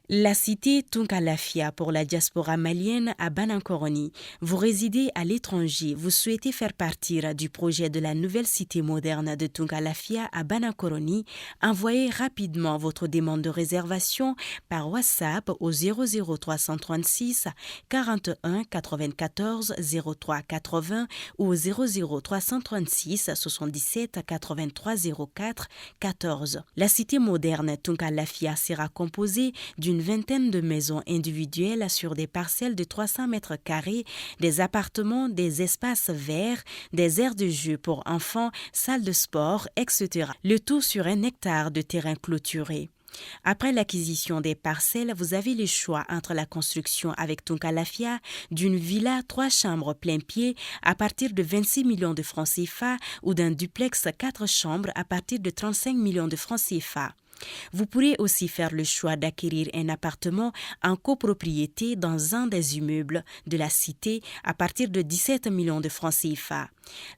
La cité Tunkalafia pour la diaspora malienne à Banankoroni. Vous résidez à l'étranger, vous souhaitez faire partir du projet de la nouvelle cité moderne de Tunkalafia à Banankoroni. Envoyez rapidement votre demande de réservation par WhatsApp au 00336 41 94 03 80 ou 00336 77 83 04 14. La cité moderne Tunkalafia sera composée d'une vingtaine de maisons individuelles sur des parcelles de 300 mètres carrés, des appartements, des espaces verts, des aires de jeu pour enfants, salles de sport, etc. Le tout sur 1 hectare de terrain clôturé. Après l'acquisition des parcelles, vous avez le choix entre la construction avec Tunkalafia d'une villa trois chambres plein pied à partir de 26 millions de francs CFA ou d'un duplex quatre chambres à partir de 35 millions de francs CFA. Vous pourrez aussi faire le choix d'acquérir un appartement en copropriété dans un des immeubles de la cité à partir de 17 millions de francs CFA.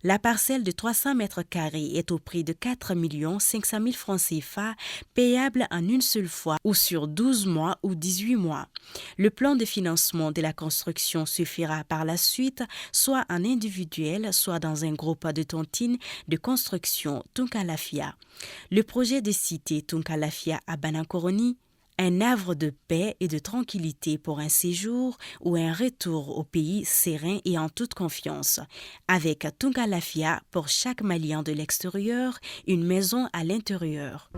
La parcelle de 300 mètres carrés est au prix de 4 500 000 francs CFA, payable en une seule fois ou sur 12 mois ou 18 mois. Le plan de financement de la construction se fera par la suite, soit en individuel, soit dans un groupe de tontines de construction Tunkalafia. Le projet de cité Tunkalafia à Banankoroni, un havre de paix et de tranquillité pour un séjour ou un retour au pays serein et en toute confiance. Avec Tunkalafia, pour chaque Malien de l'extérieur, une maison à l'intérieur.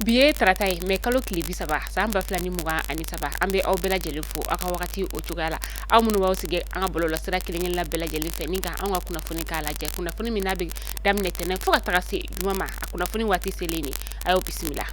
Bi ye tarata ye, mɛ kalo tile 30 san 2023. An bɛ aw bɛɛ lajɛlen fo aw ka wagati o cogoya la, aw minnu b'aw sigi an ka bɔlɔlɔsira kelen kelenna bɛɛ lajɛlen fɛ ni ka anw ka kunnafoni k'a lajɛ. Kunnafoni min n'a bɛ daminɛ tɛnɛn fo ka taga se juma ma, a kunnafoni waati selen de, a y'aw bisimila.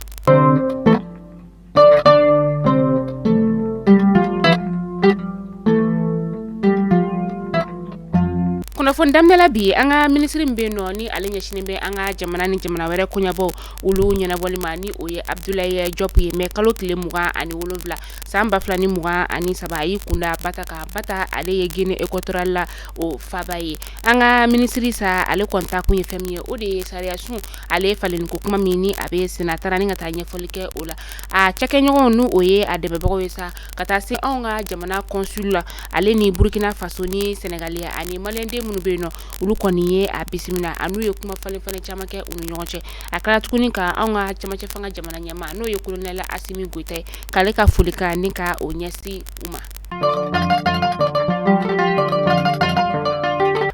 Kunnafoni daminɛla bi, an ka minisiri min bɛ yen nɔ, ni ale ɲɛsinnen bɛ an ka jamana ni jamana wɛrɛ koɲɛbɔ olu ɲɛnabɔli ma, ni o ye Abdoulaye Diop ye, mɛ kalo tile 27 san 2023, a y'i kunda Bata kan. Bata, ale ye Guinée équatoriale la o faaba ye. An ka minisiri sa, ale kɔni ta kun ye fɛn min ye, o de ye sariya sun ale falenni ko kuma min ni a bɛ senna, taara ni ka taa ɲɛfɔli kɛ o la a cakɛɲɔgɔnw, n'o o ye a dɛmɛbagaw ye sa, ka taa se anw ka jamana consul la, ale ni Burkina Faso ni Sénégal ani maliyɛnden minnu bɛ yen nɔ, olu kɔni ye a bisimila. A n'u ye kuma falen falen caman kɛ u ni ɲɔgɔn cɛ. A kɛra tuguni ka anw ka cɛmancɛ fanga jamana ɲɛmaa, n'o ye colonel Assimi Goïta ye, k'ale ka folikan ni ka o ɲɛsin u ma.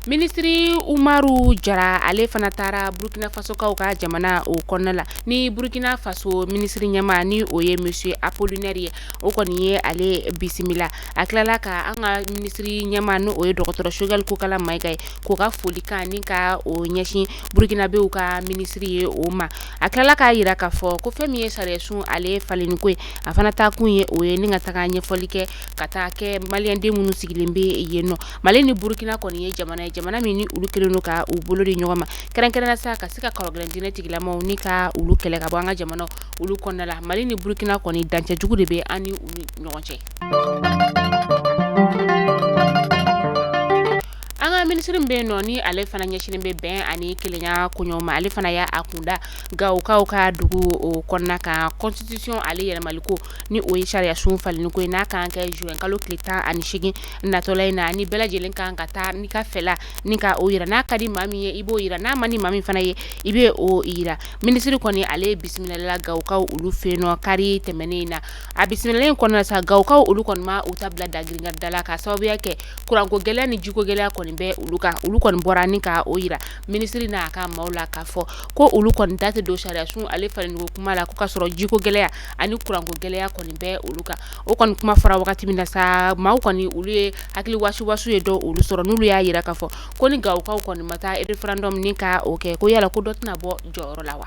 Minisiri Umaru Jara, ale fana taara Burkina Fasokaw ka jamana o kɔnɔna la ni Burkina Faso minisiri ɲɛmaa, ni o ye monsieur Apollinaire ye, o kɔni ye ale bisimila. A tilala ka an ka minisiri ɲɛmaa, ni o ye dɔgɔtɔrɔ Choguel Kokalla Maïga ye, k'o ka folikan ni ka o ɲɛsin burukinabew ka minisiri ye o ma. A tilala k'a jira k'a fɔ ko fɛn min ye sariya sun ale falenni ko ye, a fana taa kun ye o ye ni ka taga ɲɛfɔli kɛ ka taa kɛ maliyɛnden minnu sigilen bɛ yen nɔ. Mali ni Burukina kɔni ye jamana ye, jamana min ni olu kɛlen don ka u bolo di ɲɔgɔn ma, kɛrɛnkɛrɛnnenya sa ka se ka karɔgɛlɛn diinɛ tigilamaw ni ka olu kɛlɛ ka bɔ an ka jamana olu kɔnɔna la. Mali ni Burukina kɔni, dancɛ jugu de bɛ an ni u ni ɲɔgɔn cɛ. An ka minisiri min bɛ yen nɔ, ni ale fana ɲɛsinnen bɛ bɛn ani kelenya koɲɛw ma, ale fana y'a kunda Gawokaw ka dugu o kɔnɔna kan, constitution ale yɛlɛmali ko, ni o ye sariya sun falenni ko ye, n'a kan kɛ juin kalo tile 18 natɔla in na, ni bɛɛ lajɛlen kan ka taa n'i ka fɛla ni ka o yira. N'a ka di maa min ye, i b'o yira, n'a man di maa min fana ye, i bɛ o yira. Minisiri kɔni, ale ye bisimilali la Gawokaw olu fɛ yen nɔ kari tɛmɛnen in na. A bisimilali in kɔnɔna sa, Gawokaw olu kɔni ma u ta bila dagiringa da la, k'a sababuya kɛ kuranko gɛlɛya ni jiko gɛlɛya kɔni bɛ olu kan. Olu kɔni bɔra ni ka o yira minisiri n'a ka maaw la k'a fɔ ko olu kɔni da tɛ don sariya sun ale falenni ko kuma la, ko k'a sɔrɔ jiko gɛlɛya ani kuranko gɛlɛya kɔni bɛ olu kan. O kɔni kuma fɔra wagati min na sa, maaw kɔni olu ye hakili wasuwasu ye dɔ olu sɔrɔ, n'olu y'a yira k'a fɔ ko ni Gawokaw kɔni ma taa référendum ni ka o kɛ, ko yala ko dɔ tɛna bɔ jɔyɔrɔ la wa?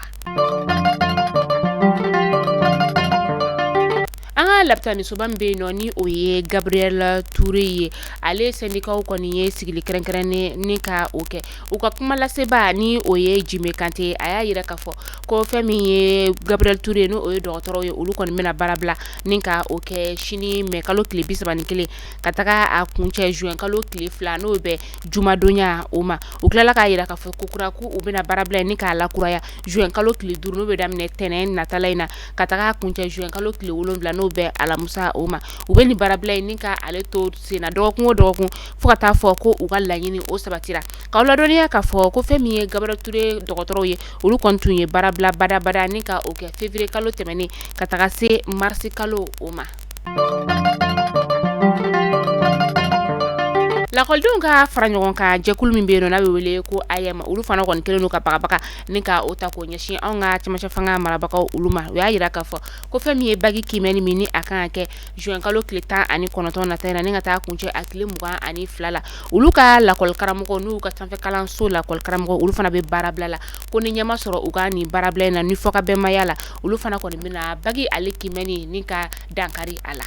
An ka lapitanisoba min bɛ yen nɔ ni o ye Gabriel Touré ye, ale sɛndikaw kɔni ye sigili kɛrɛnkɛrɛnnen ni ka o kɛ. U ka kuma lasebaa ni o ye Jime Kante, a y'a jira k'a fɔ ko fɛn min ye Gabriel Touré n'o ye dɔgɔtɔrɔw ye, olu kɔni bɛna baara bila ni ka o kɛ sini mɛ kalo tile 31 ka taga a kuncɛ juin kalo tile 2, n'o bɛ jumadonya o ma. U tilala k'a jira k'a fɔ ko kura ko u bɛna baara bila ni k'a lakuraya juin kalo tile 5, n'o bɛ daminɛ tɛnɛn natala in na ka taga kuncɛ juin kalo tile 7, n'o bɛ alamisa o ma. U bɛ nin baarabila in ni ka ale to senna dɔgɔkun o dɔgɔkun fo ka taa fɔ ko u ka laɲini o sabatira. K'aw ladɔnniya k'a fɔ ko fɛn min ye Gabriel Touré dɔgɔtɔrɔw ye, olu kɔni tun ye baarabila badabada ni ka o kɛ février kalo tɛmɛnen ka taga se mars kalo o ma. Lakɔlidenw ka fara ɲɔgɔn kan jɛkulu min bɛ yen nɔ n'a bɛ wele ko AEEM, olu fana kɔni kɛlen don ka bagabaga ni ka o ta k'o ɲɛsin anw ka cɛmancɛ fanga marabagaw olu ma. U y'a jira k'a fɔ ko fɛn min ye bagi kiimɛni min ni a kan ka kɛ juin kalo tile 19 nata in na ni ka taa kuncɛ a tile 22 la, olu ka lakɔli karamɔgɔ n'u ka sanfɛ kalanso lakɔli karamɔgɔ, olu fana bɛ baarabila la. Ko ni ɲɛ ma sɔrɔ u ka nin baarabila in na ni fɔkabɛnmaya la, olu fana kɔni bɛna bagi ale kiimɛni ni ka dankari a la.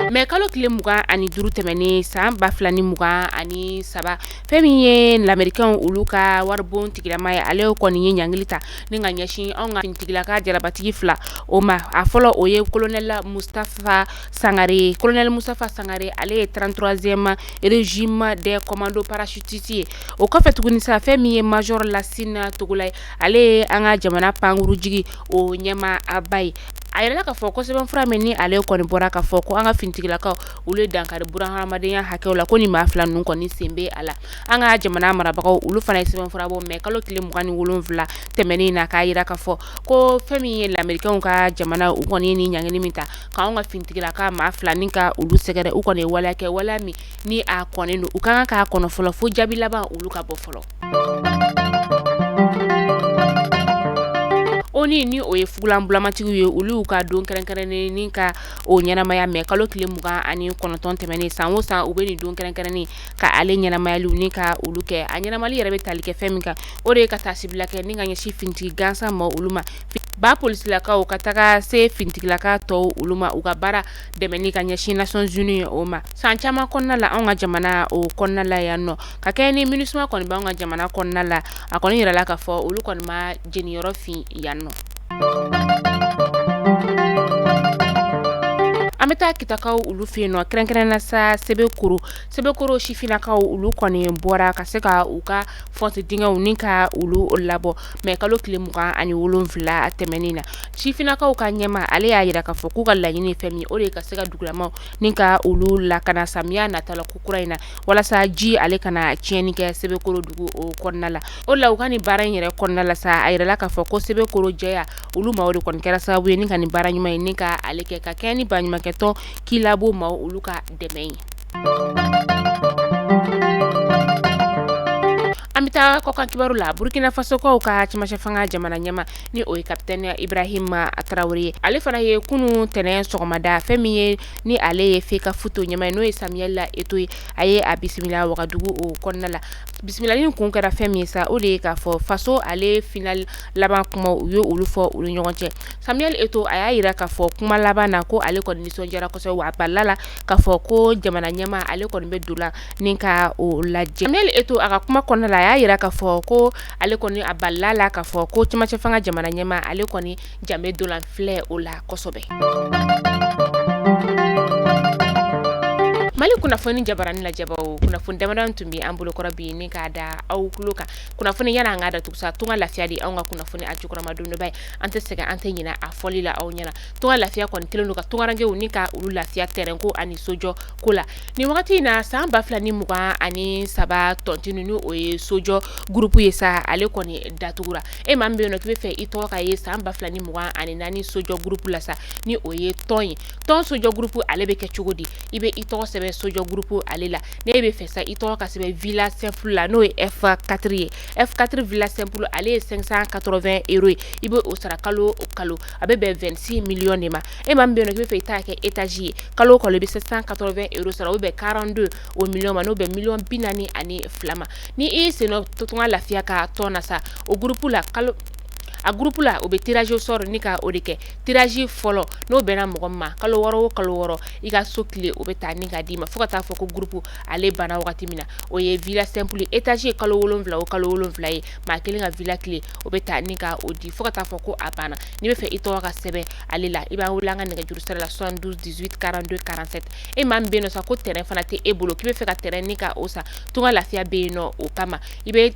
Mɛ kalo tile 25 tɛmɛnen san 2023, fɛn min ye lamerikɛnw olu ka waribon tigilama ye, ale kɔni ye ɲangili ta ni ka ɲɛsin anw ka finitigilaka jarabatigi fila o ma. A fɔlɔ o ye colonel Mustafa Sangare. Colonel Mustafa Sangare, ale ye 33e régiment des commandos parachutistes ye. O kɔfɛ tuguni sa, fɛn min ye major Lasina Togola ye, ale ye an ka jamana pankurujigi o ɲɛmaaba ye. A yirala k'a fɔ ko sɛbɛnfura min ni ale kɔni bɔra k'a fɔ ko an ka finitigilakaw olu ye dankari bunahadamadenya hakɛw la, ko ni maa fila ninnu kɔni sen bɛ a la. An ka jamana marabagaw olu fana ye sɛbɛnfura bɔ mɛ kalo tile 27 tɛmɛnen na k'a yira k'a fɔ ko fɛn min ye lamerikɛnw ka jamana, u kɔni ye nin ɲangili min ta k'anw ka finitigilaka maa fila ni ka olu sɛgɛrɛ, u kɔni ye waleya kɛ, waleya min ni a kɔnnen don, u ka kan k'a kɔnɔ fɔlɔ fo jaabi laban olu ka bɔ fɔlɔ. ONU ni o ye fugulanbulamatigiw ye, olu y'u ka don kɛrɛnkɛrɛnnen ni ka o ɲɛnamaya mɛ kalo tile 29 tɛmɛnen. San o san u bɛ nin don kɛrɛnkɛrɛnnen ka ale ɲɛnamayaliw ni ka olu kɛ. A ɲɛnamali yɛrɛ bɛ tali kɛ fɛn min kan, o de ye ka taasibila kɛ ni ka ɲɛsin finitigi gansan ma olu ma, ba polisilakaw ka taga se finitigilaka tɔw olu ma, u ka baara dɛmɛni ka ɲɛsin Nations Unies o ma. San caman kɔnɔna la, anw ka jamana o kɔnɔna la yan nɔ, ka kɛ ni MINUSMA kɔni b'anw ka jamana kɔnɔna la, a kɔni yirala k'a fɔ olu kɔni ma jeniyɔrɔ fin yan nɔ. An bɛ taa Kitakaw olu fɛ yen nɔ, kɛrɛnkɛrɛn na sa Sebekoro. Sebekoro sifinnakaw olu kɔni bɔra ka se ka u ka fosse dingɛw ni ka olu labɔ mɛ kalo tile 27 tɛmɛnen na. Sifinnakaw ka ɲɛmaa, ale y'a yira k'a fɔ k'u ka laɲini fɛn min o de ye ka se ka dugulamaw ni ka olu lakana samiya nata la ko kura in na, walasa ji ale kana tiɲɛni kɛ Sebekoro dugu o kɔnɔna la. O la u ka nin baara in yɛrɛ kɔnɔna la sa, a yirala k'a fɔ ko Sebekoro jɛya olu maaw de kɔni kɛra sababu ye ni ka nin baara ɲuman ye ni ka ale kɛ, ka kɛɲɛ ni baɲumankɛtɔn Kilabo maaw olu ka dɛmɛ ye. An bɛ taa kɔkan kibaru la. Burkina Fasokaw ka cɛmancɛ fanga jamana ɲɛmaa ni o ye capitaine Ibrahim Traoré ye, ale fana ye kunun tɛnɛn sɔgɔmada fɛn min ye ni ale ye FECAFOOT ɲɛmaa ye, n'o ye Samuel Eto'o ye, a ye a bisimila Wagadugu o kɔnɔna la. Bisimilali in kun kɛra fɛn min ye sa, o de ye k'a fɔ faso ale final laban kuma u ye olu fɔ olu ɲɔgɔn cɛ. Samuel Eto'o a y'a yira k'a fɔ kuma laban na ko ale kɔni nisɔndiyara kosɛbɛ, wa a balila la k'a fɔ ko jamana ɲɛmaa ale kɔni bɛ don la ni ka o lajɛ. Samuel Eto'o a ka kuma kɔnɔna la, a y'a yira k'a fɔ ko ale kɔni a balila la k'a fɔ ko cɛmancɛ fanga jamana ɲɛmaa ale kɔni jan bɛ dolan filɛ o la kosɛbɛ. Mali kunnafoni jabarani lajɛbaw, kunnafoni damadɔ tun bɛ an bolokɔrɔ bi ni k'a da aw tulo kan. Kunnafoni yanni an k'a datugu sa, Tunga Lafiya de anw ka kunnafoni a jukɔrɔmadondonba ye. An tɛ sɛgɛn, an tɛ ɲinɛ a fɔli la aw ɲɛna. Tunga Lafiya kɔni kɛlen don ka tungarankew ni ka olu lafiya terrain ko ani sojɔ ko la nin wagati in na. San 2023 tontine ni o ye sojɔ groupe ye sa, ale kɔni datugura. E maa min bɛ yen nɔ k'i bɛ fɛ i tɔgɔ ka ye san 2024 sojɔ groupe la sa, ni o ye tɔn ye, tɔn sojɔ groupe ale bɛ kɛ cogo di? I bɛ i tɔgɔ sɛbɛn sojɔ groupe ale la. Ne bɛ fɛ sa i tɔgɔ ka sɛbɛn villa simple la, n'o ye F4 ye. F4 villa simple ale ye 580 euros ye. I bɛ o sara kalo o kalo, a bɛ bɛn 26 millions de ma. E maa min bɛ yen nɔ k'i bɛ fɛ i ta kɛ étage ye, kalo o kalo i bɛ 780 euros sara, o bɛ bɛn 42 o millions ma, n'o bɛ miliyɔn 42 ma. Ni i sen Tunga Lafiya ka tɔn na sa, o groupe la kalo A groupe la, o bɛ tirage au sort ni ka o de kɛ. Tirage fɔlɔ, n'o bɛnna mɔgɔ min ma, kalo 6 o kalo 6, i ka so clé o bɛ taa ni ka d'i ma, fo ka taa fɔ ko groupe ale banna wagati min na. O ye villa simple. Étage ye kalo 7 o kalo 7 ye, maa kelen ka villa clé o bɛ taa ni ka o di, fo ka taa fɔ ko a banna. N'i bɛ fɛ i tɔgɔ ka sɛbɛn ale la, i b'an wele an ka nɛgɛjuru sira la, 72 18 42 47. E maa min bɛ yen nɔ sa, ko terrain fana tɛ e bolo, k'i bɛ fɛ ka terrain ni ka o san, Tunga Lafiya bɛ yen nɔ o kama. I bɛ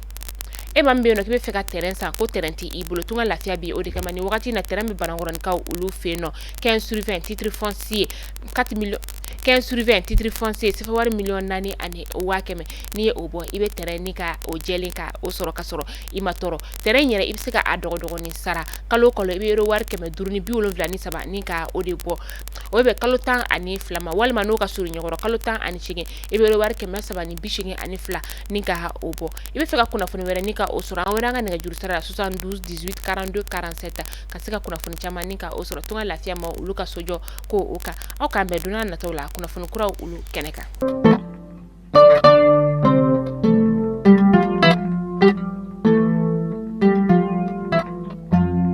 e maa min bɛ yen nɔ k'i bɛ fɛ ka terrain san, ko terrain tɛ i bolo, Tunga Lafiya bɛ yen o de kama. Nin wagati in na, terrain bɛ Banankɔrɔnikaw olu fɛ yen nɔ, 15 sur 20, titre foncier 4 millions, 15 sur 20, titre foncier, sefa wari 4,1 million. N'i ye o bɔ, i bɛ terrain ni ka o jɛlen ka o sɔrɔ, ka sɔrɔ i ma tɔɔrɔ. Terrain yɛrɛ, i bɛ se ka a dɔgɔdɔgɔnin sara kalo o kalo. I bɛ euro wari 573 ni ka o de bɔ, o bɛ bɛn kalo 12 ma, walima n'o ka surun ɲɔgɔn, kalo 18, i bɛ euro wari 382 ni ka o bɔ. I bɛ fɛ ka kunnafoni wɛrɛ ni ka o sɔrɔ, an wele an ka nɛgɛjuru sira la, 72 18 42 47, ka se ka kunnafoni caman ni ka o sɔrɔ Tunga Lafiya ma, olu ka sojɔ ko o kan. Aw k'an bɛn don nataw la, kunnafoni kuraw olu kɛnɛ kan.